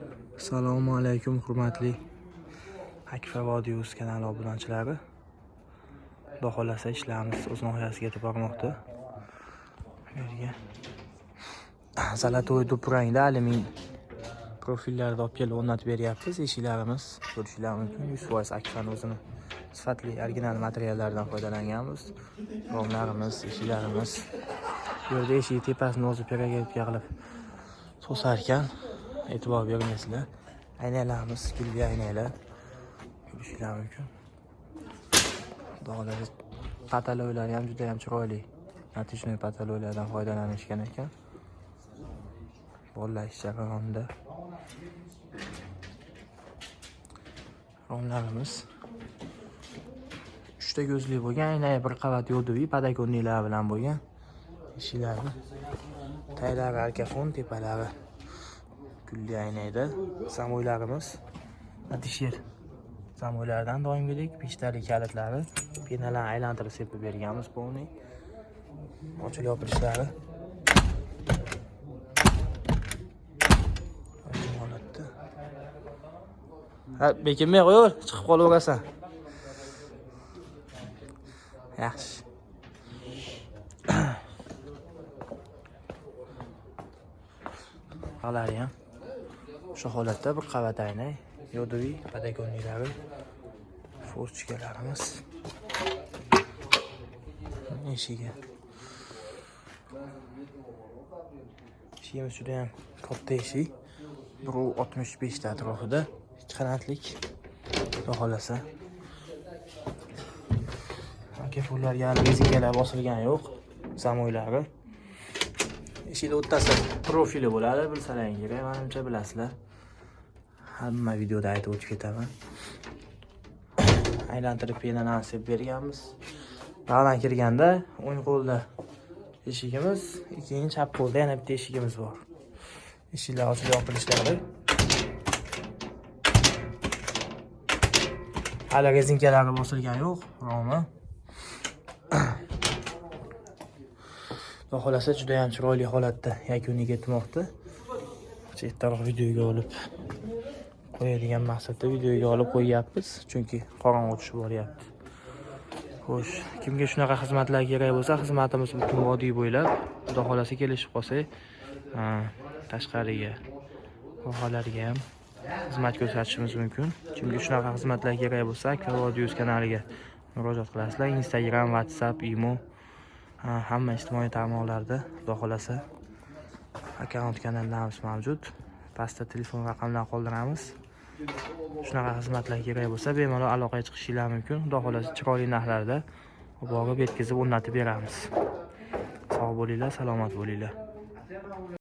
Assalomu alaykum, hurmatli Akfa Vodius kanali obunachilari. Xudo xohlasa, ishlarimiz o'z nihoyasiga yetib bormoqda. Bu yerga золотой dub rangda alyumin profillarda olib kelib o'rnatib beryapmiz. Eshiklarimiz, ko'rishinglar mumkin, 100% Akfani o'zini sifatli original materiallardan foydalanganmiz. Romlarimiz, eshiklarimiz. Bu yerda eshik tepasini o'zi перегородка qilib to'sar ekan. E'tibor bermaysizlar. Aynalarimiz gulli aynalar. Ko'rishinglar mumkin. Xudo xohlasa, потолок lari ham juda ham chiroyli. Натяжной потолок lardan foydalanishgan ekan. Bolalar ish jarayonida. Romlarimiz uchta ko'zli bo'lgan, aynan bir qavat yoduviy подоконник lar bilan bo'lgan. Eshiklari taglari arkafon, tepalari gulli aynayda. Замок larimiz Atisher замок lardan doimgidek, beshtalik kalitlari, пена larni aylantirib sepib berganmiz полный. Ochil yopilishlari. Shu holatda. Ha, bekinmay qo'yaver, chiqib qolaverasan. Yaxshi. Alari ham o'sha holatda, bir qavat aynay, yoduviy подоконник lari, форточка larimiz. Eshigi. Eshigimiz juda ham katta eshik. 1.65 ta atrofida, ikki qanotlik. Xudo xohlasa. Aka, pullarga hali rezinkalar bosilgani yo'q. Замок lari. Eshikni o'rtasi profili bo'ladi, bilsalaring kerak, manimcha bilasizlar. Hamma videoda aytib o'tib ketaman. Aylantirib пена larni sepib berganmiz. Bag'dan kirganda o'ng qo'lda eshigimiz, keyin chap qo'lda yana bitta eshigimiz bor. Eshiklar ochilib yopilishlari. Hali rezinkalari bosilgani yo'q, romi. Xudo xohlasa, juda ham chiroyli holatda yakuniga yetmoqda. Ertaroq videoga olib qo'yadigan maqsadda videoga olib qo'yyapmiz, chunki qorong'u tushib boryapti. Xo'sh, kimga shunaqa xizmatlar kerak bo'lsa, xizmatimiz butun vodiy bo'ylab, Xudo xohlasa, kelishib qolsak, tashqariga vohalarga ham xizmat ko'rsatishimiz mumkin. Kimga shunaqa xizmatlar kerak bo'lsa, Akfa Vodius kanaliga murojaat qilasizlar. Instagram, WhatsApp, Imo, hamma ijtimoiy tarmoqlarda, Xudo xohlasa, akkaunt kanallarimiz mavjud. Pastda telefon raqamlarini qoldiramiz. Shunaqa xizmatlar kerak bo'lsa, bemalol aloqaga chiqishinglar mumkin. Xudo xohlasa, chiroyli narxlarda borib yetkazib o'rnatib beramiz. Sog' bo'linglar, salomat bo'linglar.